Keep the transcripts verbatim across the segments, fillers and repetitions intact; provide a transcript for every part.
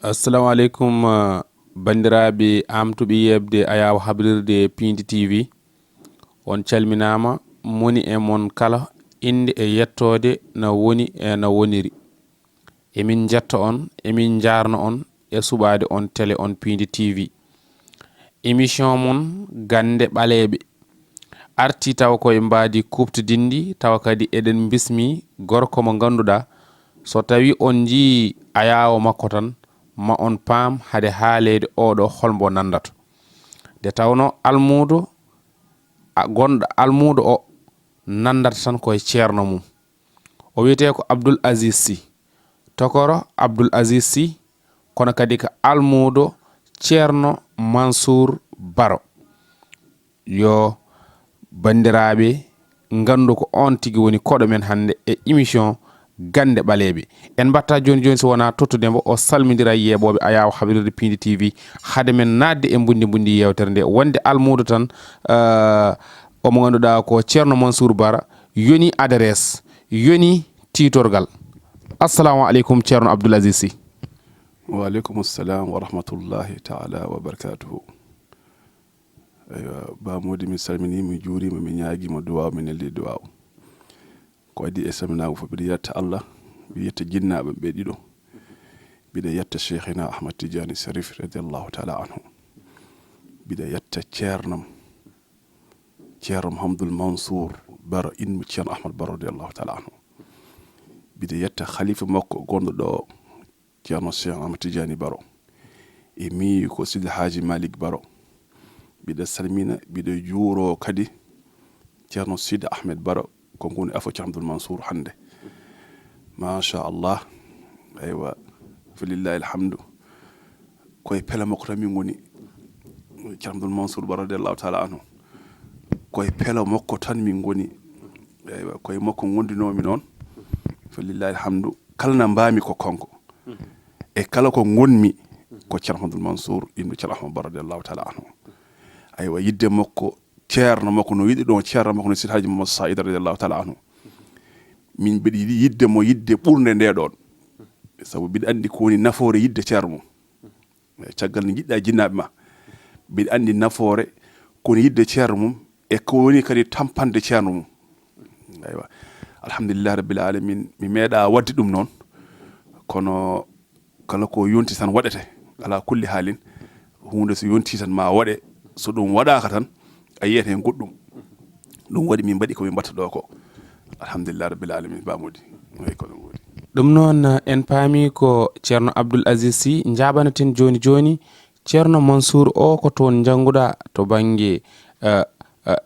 Assalamu aleykum, uh, banndiraaɓe amtuɓe yeɓde ayaawo habrirde Piindi T V. On calminaama, moni e mon kala, innde e yettoode na woni e na woniri. Emin njetta on, emin njaarna on e suɓaade on tele on Piindi T V. Émission mon Gannde Ɓaleeɓe arti tawa ko e mbaadi kuuɓtidinndi, tawa kadi eɗen mbismi gorko mo ngannduɗaa, so tawii on njiyii ayaawo makko tan, ma on paam hade haaleede oɗo hol mbo nanndata. Nde tawnoo almuudo, a, gonɗo almuudo o nanndata tan ko e ceerno mum. O wiyetee ko Abdoul Aziz Sy, tokoro Abdoul Aziz Sy, kono kadi ko almuudo Ceerno Mansour Baro. Yo banndiraaɓe nganndu ko oon tigi woni koɗo men hannde e émission Gannde Ɓaleeɓe. En mbaɗta jooni jooni so wonaa tottude mbo, o salmindira e yeeɓooɓe ayaawo habrirde Piindi T V. Hade men naatde e mbundi mbundi yeewtere nde, wonde almuudo tan, eh, omo ngannduɗaa ko Ceerno Mansour Bara, yoni adresse, yoni tiitorgal. Assalamu aleykum, Ceerno Abdoul Aziz Sy. Wa aleykum assalam wa rahmatullahi taala wa barakatuhu. Eywa, Ba Mody, mi salminii, mi juuriima, mi ñaagiima duwaaw, mi neldi duwaaw. Ko adii e salminaango fof, mbiɗa yetta Allah, mbiɗa yetta jinnaaɓe ɓe ɗiɗo. Mbiɗa yetta Cheikhina Ahmad Tidiane Sharif, radiallahu taala anhu. Mbiɗa yetta ceernam, Ceerno Mouhamadoul Mansour Baro, innu Ceerno Ahmad Baro, radiallahu taala anhu. Mbiɗa yetta khalifa makko gonɗo ɗo, Ceerno Cheikh Ahmad Tidiane Baro. E mi ko Sidi Haaji Malick Baro. Mbiɗa salmina, mbiɗa juuro kadi Ceerno Sidi Ahmed Baro, ko ngoni afo Ceerno Abdoul Mansour hannde. Machallah. Eywa, falillahi alhamdu. Koye pela makko tan min ngoni, Ceerno Abdoul Mansour Baro, radiallahu taala anhu. Koye pela makko tan min ngoni. Eywa, koye makko ngondinoomi noon. Falillahi alhamdu. Kala na mbaami ko kanko. E kala ko ngonmi ko Ceerno Ahmadul Mansour ibnu Ceerno Ahmad Baro, radiallahu taala anhu. Aywa, yidde makko, ceerno makko no yiɗi ɗon, ceerno makko no Sidi Haaji Mamadu Saïd, radiallahu taala anhu. Min mbiɗa yiɗi yidde mo yidde ɓurnde nde ɗon. Sabu mbiɗa anndi ko woni nafoore yidde ceerno mum. E caggal nde njiɗɗa jinnaaɓe ma, mbiɗa anndi nafoore ko woni yidde ceerno mum e ko woni kadi tampande ceerno mum. Aywa. Alhamdulillah rabbil alamin, mi meeɗa waɗde ɗum noon, kono kala ko yonti tan waɗete, ala kulli haalin, huunde so yonti tan ma waɗe, so ɗum waɗaaka tan, a yiyat heen goɗɗum. Ɗum waɗi min mbaɗi ko min mbaɗta ɗo ko. Alhamdulillah rabbil alamin, Ba Mody. Eyi, ko ɗum woni. Ɗum noon, en paami ko Ceerno Abdoul Aziz Sy njaaɓanaten jooni jooni. Ceerno Mansour o ko toon njannguɗaa to bannge, eh, eh,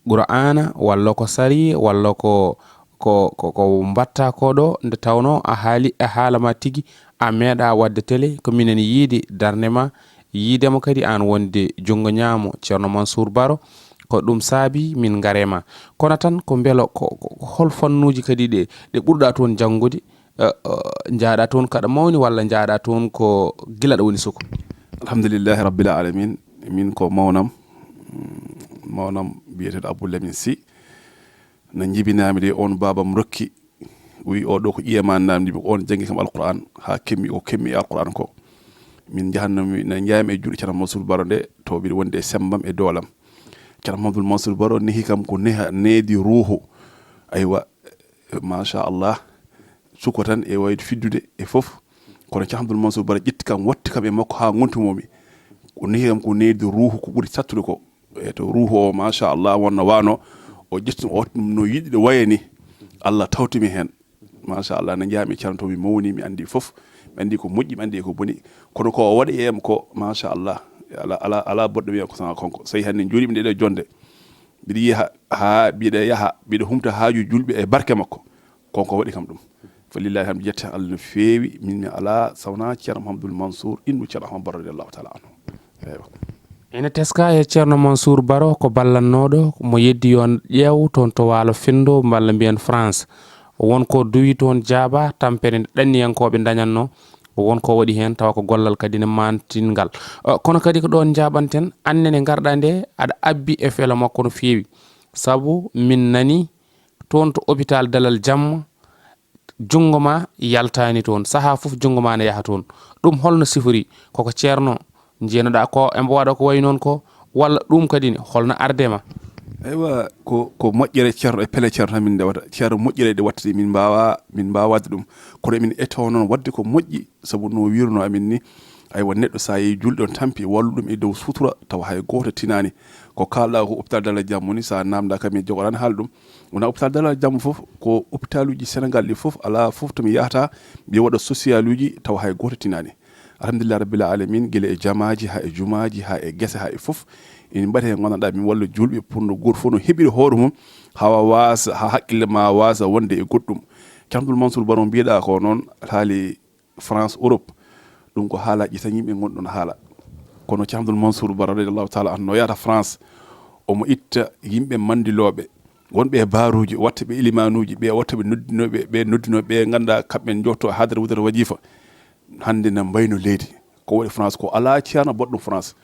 Qur'aana, walla ko sariya, walla ko, ko, ko, ko mbaɗta ko ɗo, nde tawnoo a haali e haala ma tigi, a meeɗa waɗde télé, ko minen yiide darnde ma, yiide mo kadi aan wonde junngo ñaamo Ceerno Mansour Baro, ko ɗum saabi min ngare ma. Kono tan ko mbelo ko, ko, ko hol fannuuji kadi ɗe, ɗe ɓurɗa toon janngude, eh, eh, njaaɗa toon kaɗa mawni walla njaaɗa toon ko gila ɗo woni suko? Alhamdulillahi rabbil alamin. Min ko mawnam, mm, mawnam biyeteeɗo Abou Lamine Sy. No njibinaami de, on baabam rokki, wi o ɗo ko ƴiye ma namdi mi, on janngi kam Alquran, haa kemmi o kemmi e Alquran ko. Min njahanno mi, na njaami e juuɗe Ceerno Mansour Baro nde, to mbiɗa wondi e semmbam e doolam. Ceerno Mamadou Mansour Baro nehi kam ko neha, needi ruuhu. Aywa, machallah. Suko tan e wayde fiddude e fof. Kono Ceerno Abdoul Mansour Bara ƴetti kam, watti kam e makko haa ngontumomi. O nehi kam ko needi ruuhu ko ɓuri sattude ko. E to ruuhu o, machallah, wonno wano, o ƴetti ɗum, o watti ɗum no yiɗi ɗo waya ni. Allah tawtimi heen. Machallah, no njaami Ceerno to mi mawni, mi anndi fof. Mi anndi ko moƴƴi, mi anndi ko boni. Kono ko o waɗi e am ko, machallah, ala, ala, ala boɗɗo wiya ko sana kanko. So tawi hannde njooɗiimi nde ɗo jonde, mbiɗa yiya ha, ha, mbiɗa yaha, mbiɗa humta haaju julɓe e barke makko. Kanko waɗi kam ɗum. Falillahi alhamdu, yetti Allah no feewi. Min mi alaa so wonaa Ceerno Mahamadul Mansour, innu Ceerno Ahmad Baro, radiyallahu taala anhu. Eywa. Ene teskaa e Ceerno Mansour Baro ko ballannooɗo mo yeddi yo ƴeew toon to Waalo Fenndo, mballa mbiyen France. Won ko duwi toon jaaba tampere nde ɗanniyankooɓe ndañatnoo. Won ko waɗi heen tawa ko gollal kadi ne maantinngal. Eh, kono kadi ko ɗoon njaaɓanten, aan nene ngarɗaa nde aɗa abbi e felo makko no feewi. Sabu min nani toon to hôpital Dalal Jamma, junngo ma yaltaani toon, sahaa fof junngo ma ne yaha toon. Ɗum holno sifori? Koko ceerno njiyanoɗaa ko embo waɗa ko wayi noon ko, walla ɗum kadi ne holno arde ma? Eywa, ko, ko moƴƴere ceerno e pele ceerno tan min ndewata. Ceerno moƴƴere ɗe wattata min mbaawa, min mbaawa waɗde ɗum. Kono emin etoo noon waɗde ko moƴƴi, sabu no wiirno amin ni, aywa, neɗɗo so a yehi juulɗo on tampi, wallu ɗum e dow sutura, tawa hay gooto tinaani. Ko kaalɗaa ko hôpital Dalal Jam woni, so a naamndaa kam, mi jogoɗaan haala ɗum. Wona hôpital Dalal Jam fof, ko hôpitaluuji Senegal ɗi fof, alaa fof to mi yahata, mi waɗa sosiyaluuji, tawa hay gooto tinaani. Alhamdulillah Rabbil Alamin, gila e jamaaji, haa e jumaaji, haa e gese, haa e fof. Ina mbaɗi heen nganndanɗaa, min walla juulɓe pour no gooto fof no heɓira hoore mum, haa waasa, haa haqqille ma waasa wonde e goɗɗum. Ceerno Abdoul Mansour Baro mbiyeɗaa ko noon, haali France, Europe, ɗum ko haalaaji tan yimɓe ngonɗon haala. Kono Ceerno Abdoul Mansour Baro radiyallahu taala anhu no yahata France, omo itta yimɓe manndilooɓe, wonɓe e baaruuji, watta ɓe ilimanuuji, ɓe watta ɓe noddinooɓe, ɓe noddinooɓe, ɓe nganndaa kamɓe njotto haadara wudere wajifa. Hannde na mbayno leydi. Ko waɗi France ko alaa ceerno baɗɗo France.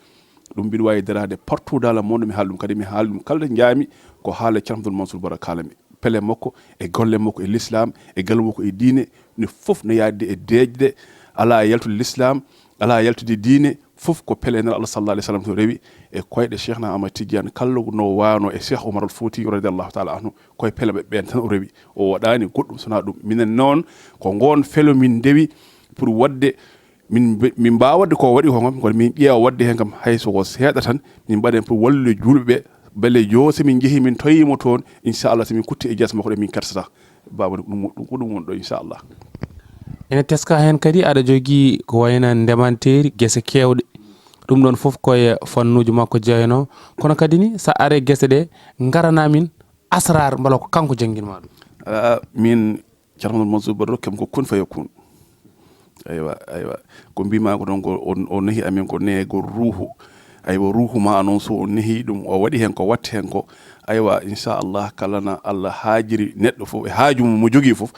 Ɗum mbiɗa waawi daraade partout dans le monde, mi haala ɗum kadi, mi haala ɗum kala njaami, ko haala Ceerno Abdoul Mansour Baro kaalami. Pele makko, e golle makko, e l'islam, e galle makko, e diine, ne fof ne yaadde e deeƴde, alaa yaltude l'islam, alaa yaltude diine, fof ko pele Nelaɗo Allah sallallahu alaihi wasallam to rewi, e koyɗe Cheikhna Ahmad Tidiane, kala no waano e Cheikh Omar al Fouti radiyallahu taala anhu, koye pele ɓe ɓeen tan o rewi. O waɗaani goɗɗum so wonaa ɗum. Minen noon, ko ngoon felo min ndewi pour waɗde, min mbe-, min mbaawa waɗde ko waɗi ko kam, kono min ƴeewa waɗde heen kam, hay so ko seeɗa tan, min mbaɗa heen pour wallude juulɓe ɓe, mbele yoo so min njehii, min toyii mo toon, inchallah, so min kutti e jees makko ɗo, min kersata. Baaba, ɗum, ɗum ko ɗum woni ɗo, inchallah. Ene teska heen kadi aɗa jogii ko wayno ndemanteeri, gese keewɗe. Ɗum ɗoon fof ko e fannuuji makko jeyanoo. Kono kadi ni, so a aree gese ɗe, ngarana min asraar mbela ko kanko jannginma ɗum. Ah, min, Ceerno Mansour Baro kam ko kun fayakun. Aywa, aywa. Ko mbima ko ɗon ko o, o nehi amin ko neego ruuhu. Aywa, ruuhu ma noon so o nehi ɗum, o waɗi heen ko watta heen ko. Aywa, inchallah, kala na Allah haajiri neɗɗo fof, e haaju mum mo jogii fof.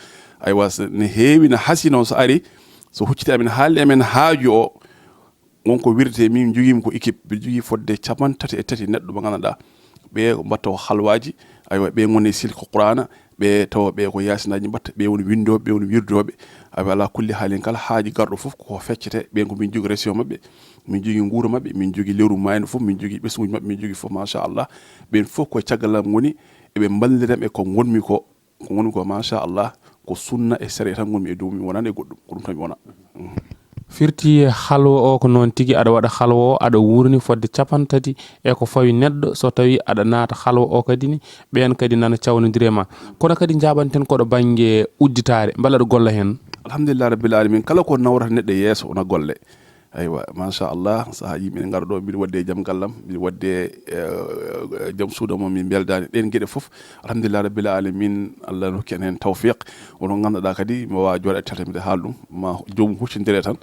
Aywa, so ne heewi, na hasi noon so ari, so hucciti amin haalde amen haaju o, won ko wirdetee, min njogiimi ko équipe, mbiɗa jogii fodde capanɗe tati e tati neɗɗo mo nganndanɗaa, ɓe mbatta ko halwaaji, aywa, ɓe ngoni e silki Qur'aana, ɓe tawa ɓe ko yaasinaaji mbatta, ɓe woni winndooɓe, ɓe woni wirdooɓe, aywa, alaa kulli haalin kala haaji garɗo fof ko feccete, ɓen ko min jogii région maɓɓe, min jogii nguuru maɓɓe, min jogii lewru maayno fof, min jogii ɓesnguuji maɓɓe, min jogii fof, machallah, ɓen fof koye caggal am ngoni, eɓe mballira e ko ngonmi ko, ko ngonmi ko, machallah, ko sunna e sariya tan ngonmi e dow, mi wonaani e goɗɗum, ko ɗum tan mi wona. Firti halwa o ko noon tigi, aɗa waɗa halwa o, aɗa wuurni fodde capanɗe tati e ko fawi neɗɗo, so tawi aɗa naata halwa o kadi ni, ɓeen kadi nana cawnodiri e ma. Kono kadi njaaɓanten ko ɗo bannge udditaare, mbela aɗa golla heen? Alhamdulillah Rabbil Alamin, kala ko nawrata neɗɗo yeeso wona golle. Aywa, machallah, sahaa yimɓe ne ngara ɗo, mbiɗa waɗde e jam gallam, mbiɗa waɗde, eh, jam suuda mo min mbeldaani. Ɗeen geɗe fof, alhamdulillah Rabbil Alamin, Allah no hokki en heen tawfiq. Wano ngannduɗaa kadi, mi waawaa jooɗaade tata mbiɗa haala ɗum, ma joomum huccondire tan.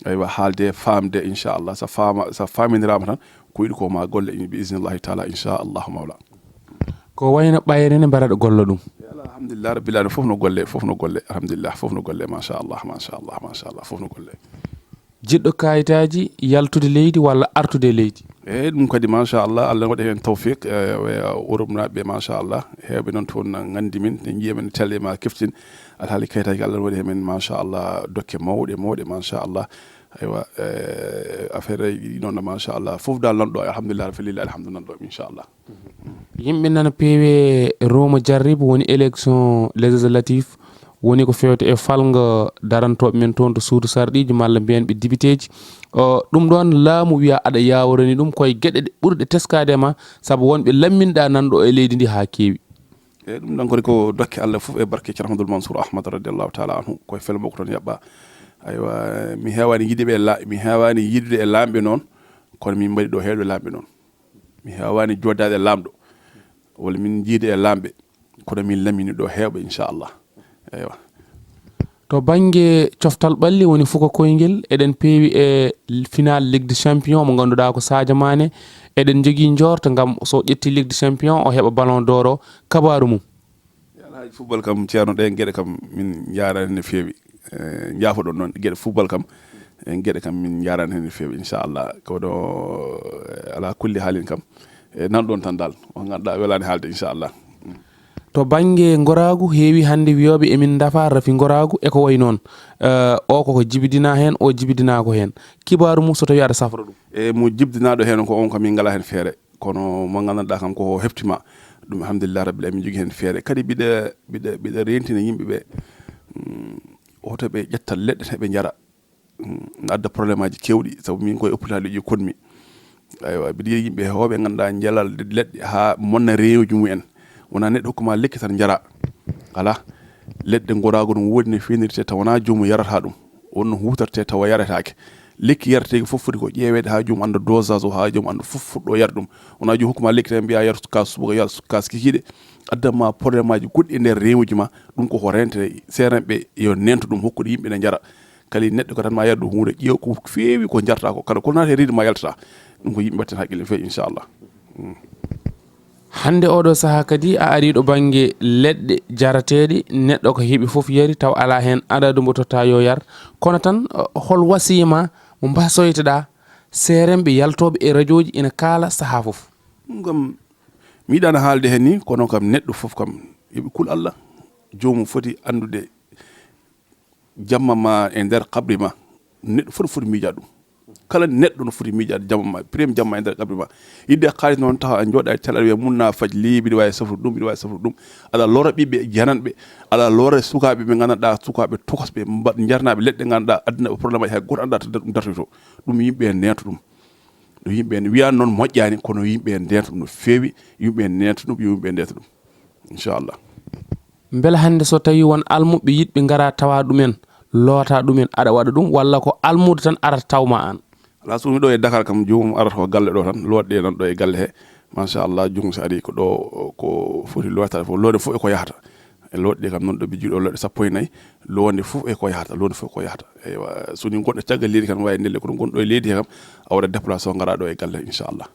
Aywa, haalde, faamde, inchallah, so faama, so faaminiraama tan, ko yiɗi ko ma golle, bi iznillahi taala, inchallahu mawla. Ko wayno ɓayre ne mbaɗa ɗo golla ɗum? Alhamdulillah Rabbil Alamin, fof no golle, fof no golle, alhamdulillah, fof no golle, machallah, machallah, machallah, fof no golle. Jiɗɗo kayitaaji yaltude leydi walla artude e leydi? Eeyi, ɗum kadi, machallah, Allah waɗi heen tawfiq, e, e, Europe naaɓe, machallah, heewɓe noon toon na nganndi min, ne njiya min télé ma keftin, alhaali kayitaaji, Allah waɗi heen men, machallah, dokke mawɗe, mawɗe, machallah. Aywa, e, affaire ji noon, machallah, fof dal nan ɗo, alhamdulillah, falillahi alhamdu nan ɗo, inchallah. Yimɓe nana peewe Roma Jarribu woni élection législative, woni ko feewte e falngo darantooɓe men toon to suudu sarɗiiji, malla mbiyen ɓe dibiteeji. O, ɗum ɗoon laamu wiya aɗa yaawrani ɗum koye geɗe ɗe ɓurɗe teskaade ma, sabu wonɓe lamminɗa nan ɗo e leydi ndi haa keewi. Eeyi, ɗum ɗon kadi ko dokke Allah fof e barke Ceerno Ahmadul Mansour Ahmad radiyallahu taala anhu, koye felo makko toon yaɓɓa. Aywa, mi heewaani yiɗde ɓe la-, mi heewaani yiɗde e laamɓe noon, kono min mbaɗi ɗo heewɓe laamɓe noon. Mi heewaani jooɗaade e laamɗo, walla min jiide e laamɓe, kono min lamini ɗo heewɓe, inchallah. Eywa. To bannge coftal ɓalli woni fuka koyngel, eɗen peewi e final Ligue des Champions mo ngannduɗaa ko Sadio Mané. Eɗen njogii njoorto ngam so ƴetti Ligue des Champions o heɓa Ballon d'Or o. Kabaaru mum? Alhaji, football kam, Ceerno, ɗeen geɗe kam min njaaraani no feewi. Eh, njaafoɗon noon, geɗe football kam, en geɗe kam min njaaraani heen no feewi, inchallah. Kono, eh, ala kulli haalin kam, e nan ɗoon tan dal, on ngannduɗaa welaani haalde, inchallah. To bannge ngoraagu, heewi hannde wiyooɓe emin ndafa rafi ngoraagu e ko wayi noon. Eh, o koko jibidinaa heen, o jibidinaako heen. Kibaaru mum so tawii aɗa safra ɗum. E mo jibdinaaɗo heen ko on kam min ngalaa heen feere. Kono mo nganndanɗaa kam ko hefti ma, ɗum alhamdulillah rabbil alamin, min njogii heen feere. Kadi mbiɗa, mbiɗa, mbiɗa reentina yimɓe ɓe, mm, hoto ɓe ƴetta leɗɗe tan ɓe njara. Mm, ina adda problème aji keewɗi, sabu min koye hôpital uji koɗmi. Aywa, mbiɗa yiɗi yimɓe heewɓe ngannduɗaa njalal leɗɗe haa monna reewoji mumen. Wonaa neɗɗo hokkuma lekki tan njara. Alaa. Leɗɗe ngoraagu no woodi no fewnirte tawa wonaa joomum yarata ɗum. On no huutorte tawa yaretaake. Lekki yareteeki fof foti ko ƴeeweede haa joomum annda dosage o, haa joomum annda fof fuɗɗo yarde ɗum. Wonaa joomum hokkuma lekki tan mbiya yar kaas subaka, yar kaas kikiiɗe. Addan ma problème aji goɗɗi e nder reewoji ma. Ɗum ko ko rente, seerenɓe yo nento ɗum, hokkude yimɓe ne njara. Kala neɗɗo ko tan ma yar ɗum huunde, ƴeew ko feewi ko jarta ko. Kala ko naati e reedu ma yaltata. Ɗum ko yimɓe mbatten haqqille feewi, inchallah. Mm. Hannde oɗo sahaa kadi a arii ɗo bannge leɗɗe jarateeɗe, neɗɗo ko heɓi fof yari, taw alaa heen adadu mbo totta yo yar. Kono tan, eh, hol wasiya ma mo mbasoytoɗaa seerenɓe yaltooɓe e rajooji ina kaala sahaa fof? Ɗum kam, mi yiɗaano haalde heen ni, kono kam neɗɗo fof kam, yo ɓe kul Allah, joomum foti anndude jamma ma e nder qabri ma. Neɗɗo fof no foti miijaade ɗum. Kala neɗɗo no foti miijaade jamma ma, premier jamma e nder qabri ma. Yidde kaalis noon tawa a jooɗa e télé wiya mun na faj lii, mbiɗa waawi safrude ɗum, mbiɗa waawi safrude ɗum. Aɗa lora ɓiɓɓe jananɓe, aɗa lora sukaaɓe ɓe nganndanɗaa, sukaaɓe tokosɓe, mba-, jarnaaɓe leɗɗe nganndanɗaa, adduna ɓe problème aji hay gooto anndaa to ɗum dartoytoo. Ɗum yimɓe neentu ɗum. Ɗum yimɓe en wiyaani noon moƴƴaani, kono yimɓe en ndeentu ɗum no feewi, yimɓe en neentu ɗum, yimɓe en ndeentu ɗum. Inchallah. Mbela hannde so tawii won almuɓɓe yiɗɓe ngara tawa ɗumen, loota ɗumen, aɗa waɗa ɗum, walla ko almuudo tan arata tawma aan? Alaa, so woni ɗo e Dakar kam, joomum arata ko galle ɗo tan, lootɗe nan ɗo e galle he. Machallah, joomum so ari ko ɗo, ko foti lootade fof, loonde fof e ko yahata. E lootɗe kam noon ɗo ɓe jiiɗo lootɗe sappo e nayi, loonde fof e ko yahata, loonde fof e ko yahata. Eywa, so woni goɗɗo caggal leydi kam, waawi ndelle kono gonɗo e leydi he kam, a waɗa déplacé o, ngara ɗo e galle, inchallah.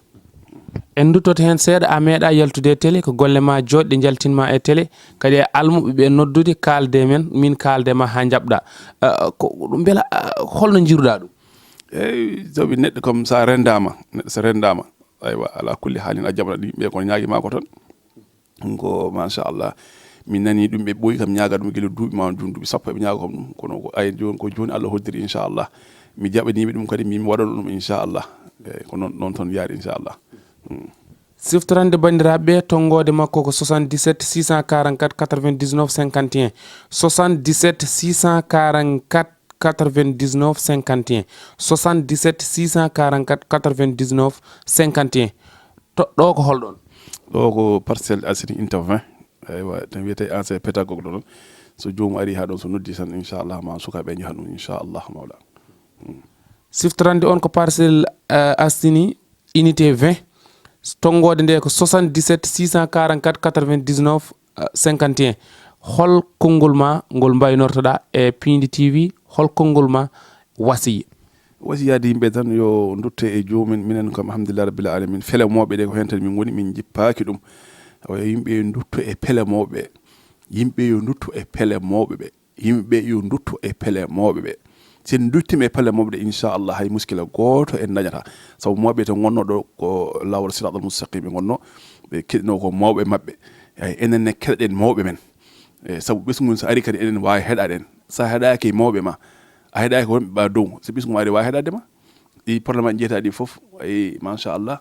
En nduttoto heen seeɗa, a meeɗa yaltude e télé, ko golle ma jooɗɗe njaltinma e télé, kadi e almuɓe ɓe noddude, kaalde men, min kaalde ma haa njaɓɗa. Eh, ko ɗum mbela, eh, holno njiruɗa ɗum? Eyyi, sabi neɗɗo kam sa rendaama, neɗɗo so rendaama, aywa, ala kulli haalin a jaɓat yimɓe ko ñaagi ma ko tan. Ɗum ko machallah. Mi nani ɗum, ɓe ɓooyi kam ñaaga ɗum gila duuɓi ma, joni duuɓi sappo eɓe ñaaga kam ɗum. Kono ko ay jooni, ko jooni Allah hoddiri, inchallah. Mi jaɓaniɓe ɗum kadi, mi, mi waɗano ɗum, inchallah. Eyyi, ko noon, noon toon yaari, inchallah. Mm. Siftorande banndiraaɓe ɓe, tonngoode makko ko soixante-dix-sept six cent quarante-quatre quatre-vingt-dix-neuf cinquante et un. Soixante-dix-sept six cent quarante-quatre quatre-vingt-dix-neuf cinquante et un. Soixante-dix-sept six cent quarante-quatre quatre-vingt-dix-neuf cinquante et un. To, ɗo ko holɗon? Ɗo ko Parcelles Assainies unité vingt. Eywa, tan wiyete ancien pédagogue ɗo ɗon. So joomum ari haa ɗon, so noddi tan, inchallah, ma sukaaɓe njaha ɗum, inchallah, mawla. Mm. Siftorande on ko Parcelles, eh, Assainies, unité vingt. Tonngoode nde ko soixante-dix-sept six cent quarante-quatre quatre-vingt-dix-neuf cinquante et un. Hol konngol ma ngol mbaynortoɗa e Piindi T V? Hol konngol ma wasiya? Wasiyaade yimɓe tan yo ndutte e joomum en. Minen kam, alhamdulillah rabbil alamin, felemooɓe ɗe ko heen tan min ngoni, min njippaaki ɗum. Awa, yimɓe yo ndutto e pelemooɓe. Yimɓe yo ndutto e pelemooɓe ɓe. Yimɓe ɓe yo ndutto e pelemooɓe ɓe. Si en nduttiima e pelemooɓe ɗe, inchallah, hay muskila gooto en dañataa. Sabu mooɓe to ngonnoo ɗo ko laawol siraatal mustaqim ɓe ngonnoo, ɓe keɗinoo ko mawɓe maɓɓe. Eyi, enen ne keɗoɗen mawɓe men. E, sabu ɓesngu ngu so ari kadi enen waawi heɗaade en. So a heɗaaki e mawɓe ma, a heɗaaki wonɓe ɓa dow, so ɓesngu ma ari waawi heɗaade ma. Ɗi problème aji jeetaaɗi fof, eyi, machallah,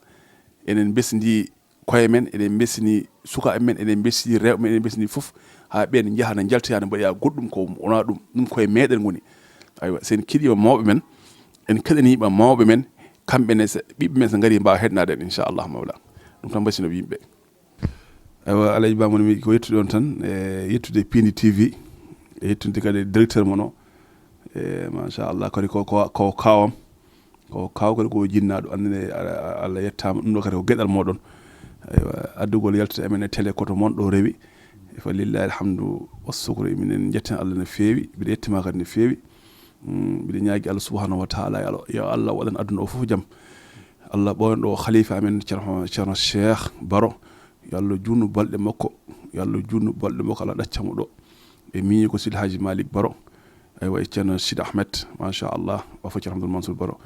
enen mbesndi koye men, eɗen mbesni sukaaɓe men, eɗen mbesni rewɓe men, eɗen mbesni fof, haa ɓeen njaha na njaltoya na mbaɗoya goɗɗum ko wonaa ɗum, ɗum koye meɗen ngoni. Aywa, so en keɗiima mawɓe men, en keɗaniima mawɓe men, kamɓe ne so ɓiɓɓe men so ngarii mbaawa heɗnaade en, inchallah mawla. Ɗum tan mbasino yimɓe. Aywa, Alhaji Ba, mon mi ko yettude on tan, e yettude Piindi T V, e yettude kadi directeur mon o, e machallah, kadi ko, ko, ko kaawam. Ko kaaw kadi ko jinnaaɗo, anndene, a-, a-, Allah yettaama. Ɗum ɗo kadi ko geɗal mooɗon. Eywa, addugol yaltude e men e télé koto mon ɗo rewi. Fa lillahi alhamdu wa sukru. Minen njetten Allah no feewi. Mbiɗa yettima kadi no feewi. Mm, mbiɗa ñaagi Allah subhanahu wa taala, yo Allah, yo Allah waɗan aduna o fof jam. Allah ɓooyno ɗo khalifa amen Ceerno, Ceerno Cheikh Baro. Yo Allah juutnu balɗe makko. Yo Allah juutnu balɗe makko, Allah ɗacca mo ɗo. E miñi ko Sidi Haji Malick Baro. Eywa, e Ceerno Sidi Ahmed, machallah, o fof Ceerno Abdoul Mansour Baro.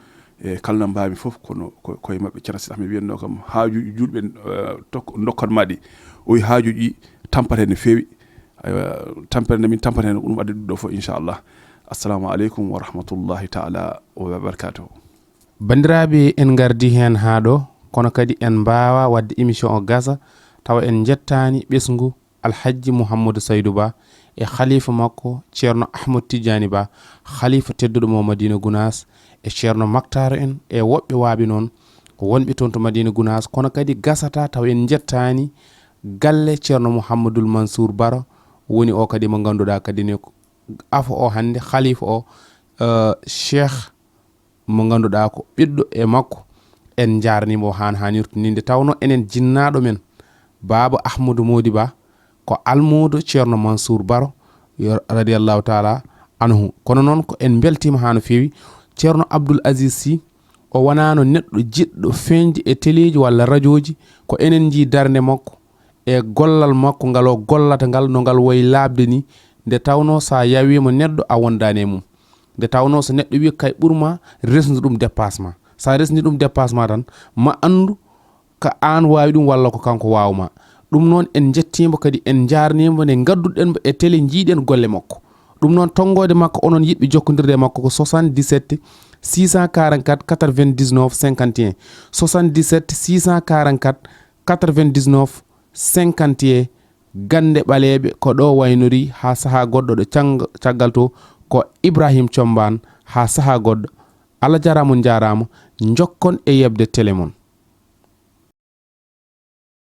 E kala no mbaami fof, kono ko, koye maɓɓe Ceerno Sidi Ahmed wiyatno kam, haajuuji juulɓe, eh, tok-, ndokkan ma ɗi. O wi haajuuji tampata heen no feewi. Aywa, tampere nde min tampata heen, ko ɗum addi ɗum ɗo fof, inchallah. Assalamu aleykum wa rahmatullahi taala wa barakatuhu. Banndiraaɓe, en ngardi heen haa ɗo, kono kadi en mbaawa waɗde émission o gasa tawa en njettaani ɓesngu Alhajji Mouhamadou Saydou Ba e khalifa makko Ceerno Ahmad Tidiani Ba, khalifa tedduɗo mo Madina Gunaas, e Ceerno Maktar en e woɓɓe waaɓe noon wonɓe toon to Madina Gunaas, kono kadi gasata tawa en njettaani galle Ceerno Mouhamadoul Mansour Baro, woni o kadi mo ngannduɗaa kadi ne ko afo o hannde, khalifa o, eh, Cheikh mo ngannduɗaa ko ɓiɗɗo e makko. En njaarnimo haan haanirta ni, nde tawno enen jinnaaɗo men Baaba Ahmadou Mody Ba ko almuudo Ceerno Mansour Baro, yo, radiyallahu taala anhu. Kono noon ko en mbeltiima haa no feewi. Ceerno Abdoul Aziz Sy, o wonaano neɗɗo jiɗɗo feeñde e teleeji walla rajooji, ko enen njii darnde makko e gollal makko ngal o gollata ngal, no ngal woyi laaɓde ni, nde tawno so a yawiima neɗɗo a wondaani e mum. Nde tawno so neɗɗo wii kay ɓurma, resndu ɗum dépassement. So a resndi ɗum dépassement tan, ma anndu ka aan waawi ɗum walla ko kanko waawma. Ɗum noon en njettiimo kadi en njaarniimo nde ngadduɗen mo e télé njiiɗen golle makko. Ɗum noon tonngoode makko onon yiɗɓe jokkondirde e makko ko soixante-dix-sept six cent quarante-quatre quatre-vingt-dix-neuf cinquante et un, soixante-dix-sept six cent quarante-quatre quatre-vingt-dix-neuf cinquante et un. Gannde ɓaleeɓe ko ɗo waynori haa sahaa goɗɗo ɗo cang-, caggal to ko Ibrahim Combaan haa sahaa goɗɗo. Allah jaraama, on njaaraama, njokkon e yeɓde télé mon.